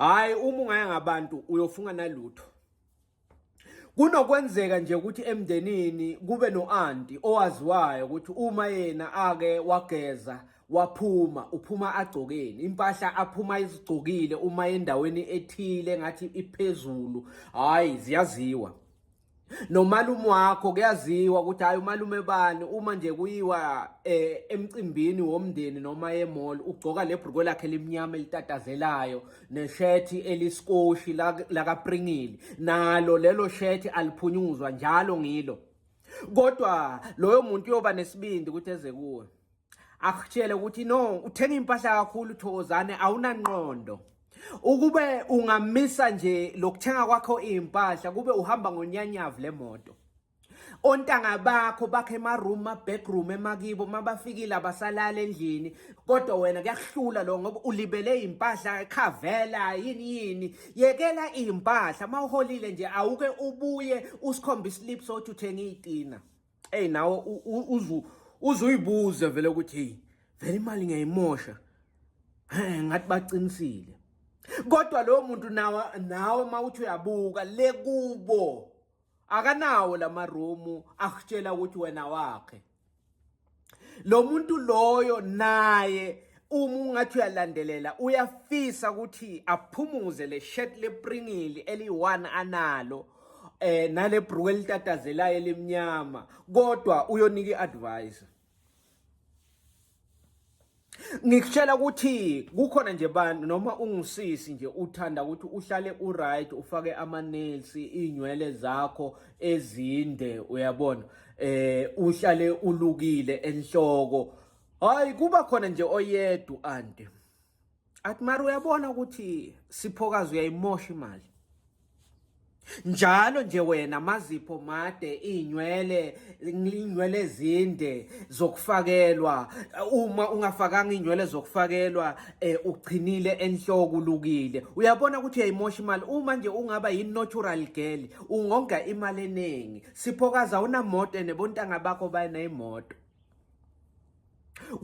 Hayi, uma ungaya ngabantu uyofunga nalutho. Kunokwenzeka nje ukuthi emndenini kube no-anti owaziwayo ukuthi uma yena ake wageza waphuma, uphuma agcokeni impahla aphuma izigcokile uma endaweni ethile ngathi iphezulu, hayi ziyaziwa. Nomalume wakho kuyaziwa ukuthi hayi umalume bani uma nje kuyiwa emcimbini womndeni noma emall ugcoka lebhruko lakhe elimnyama elitatazelayo neshethi eliskoshi lakaPringili, nalo lelo shethi aliphunyuzwa njalo ngilo. Kodwa loyo muntu uyoba nesibindi ukuthi eze kuwe akutshele ukuthi no, uthenga impahla kakhulu Thokozane, awunanqondo. Ukube ungamisa nje lokuthenga kwakho impahla kube uhamba ngonyanyavu lemoto. Ontanga bakho bakhe ema-room, ma-backroom emakibo, mabafikile abasalala endlini, kodwa wena kuyakuhlula lo ngoba ulibele impahla khavela yini yini. Yekela impahla, mawuholile nje awuke ubuye usikhombe islip sokuthi uthenge itina. Ey, nawe uzu uzuyibuze vele ukuthi hey, vele imali ngiyayimosha. He, ngathi baqinisile. Kodwa lowo muntu nawe nawe mawuthi uyabuka le kubo akanawo lamarumu akutshela ukuthi wena wakhe. Lo muntu loyo naye uma ungathi uyalandelela uyafisa ukuthi aphumuze le shirt lepringili eliyi-1 analo nale bhruku elitatazelayo elimnyama, kodwa uyonika i-advice. Ngikutshela ukuthi kukhona nje bantu noma ungusisi nje uthanda ukuthi uhlale uright, ufake ama-nails, iy'nywele zakho ezinde, uyabona, uhlale ulukile enhloko. Hayi, kuba khona nje oyedwa anti athi mara uyabona ukuthi Siphokazi uyayimosha imali njalo nje wena, amazipho made, iy'nywele inywele ezinde zokufakelwa, uma ungafakanga iy'nywele zokufakelwa uchinile enhloko ulukile, uyabona ukuthi uyayimosha imali. Uma nje ungaba yi-natural girl ungonga imali eningi. Siphokazi, awunamoto ene bontanga bakho baneyimoto.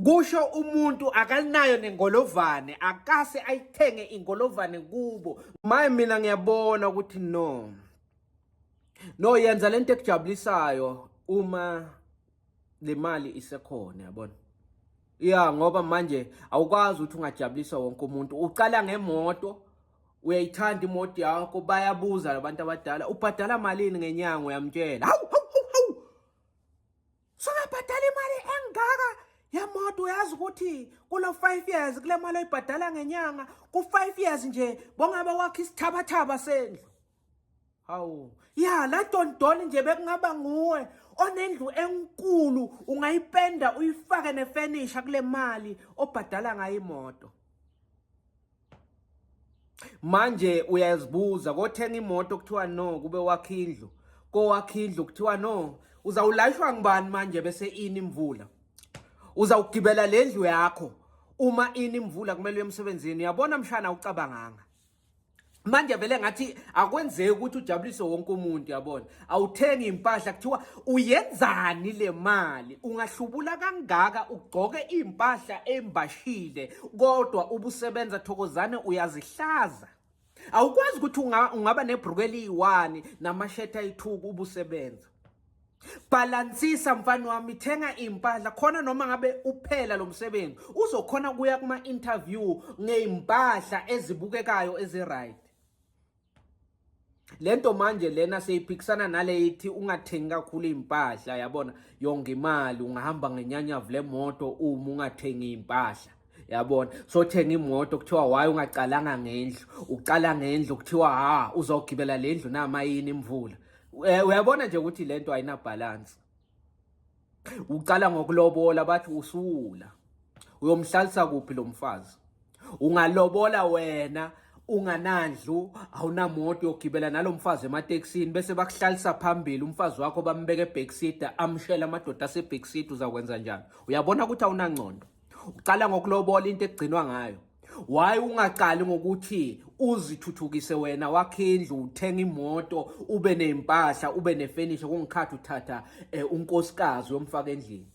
Kusho umuntu akalinayo nengolovane, akase ayithenge ingolovane kubo. Maye mina ngiyabona ukuthi no no, yenza lento ekujabulisayo uma le mali isekhona, yabona. Ya, ngoba manje awukwazi ukuthi ungajabulisa wonke umuntu. Ucala ngemoto, uyayithanda imoto yakho, bayabuza labantu abadala ubhadala malini ngenyanga, uyamtshela, hawu hawu hawu, sungabhadala imali engaka yemoto, uyazi ukuthi kulo 5 years kule mali oyibhadala ngenyanga, ku 5 years nje bongabe wakho isithabathaba sendlu. Hawu ya, la dondoni nje bekungaba nguwe onendlu enkulu, ungayipenda uyifake nefurniture kule mali obhadala ngayo imoto. Manje uyazibuza, kothenga imoto kuthiwa no, kube wakha indlu, kowakha indlu kuthiwa no, uzawulayishwa ngubani manje bese ini imvula? Uzawugibela le ndlu yakho uma ini imvula, kumele uye emsebenzini. Uyabona mshana, ucabanganga manje vele ngathi akwenzeki ukuthi ujabulise wonke umuntu, yabona. Awuthengi impahla kuthiwa uyenzani le mali, ungahlubula kangaka ugcoke impahla embashile kodwa ubusebenza. Thokozane, uyazihlaza. Awukwazi ukuthi ungaba nebhruku eliyi-1 namashethi ayi-2 ubusebenza. Balansisa mfana wami, thenga impahla khona noma ngabe uphela lo msebenzi uzokhona kuya kuma interview ngeimpahla ezibukekayo ezi-right. Lento manje lena seyiphikisana nale ithi ungathengi kakhulu impahla, yabona, yonga imali, ungahamba ngenyanyavu lemoto uma ungathengi impahla, yabona. So thenga imoto kuthiwa why ungacalanga ngendlu, ucala ngendlu kuthiwa ha uzogibela le ndlu nama yini imvula. Uyabona nje ukuthi lento ayina balance. Ucala ngokulobola bathi usuwula, uyomhlalisa kuphi lo mfazi? Ungalobola wena unganandlu, awunamoto, yogibela nalomfazi ematekisini bese bakuhlalisa phambili, umfazi wakho bambeke ebackseat, amshela amadoda asebackseat, uzakwenza njani? Uyabona ukuthi awunangcondo. Ucala ngokulobola into ekugcinwa ngayo. Why ungaqali ngokuthi uzithuthukise wena, wakhe indlu, uthenga imoto, ube nempahla, ube nefurniture, kungikhathi uthatha unkosikazi uyomfaka endlini?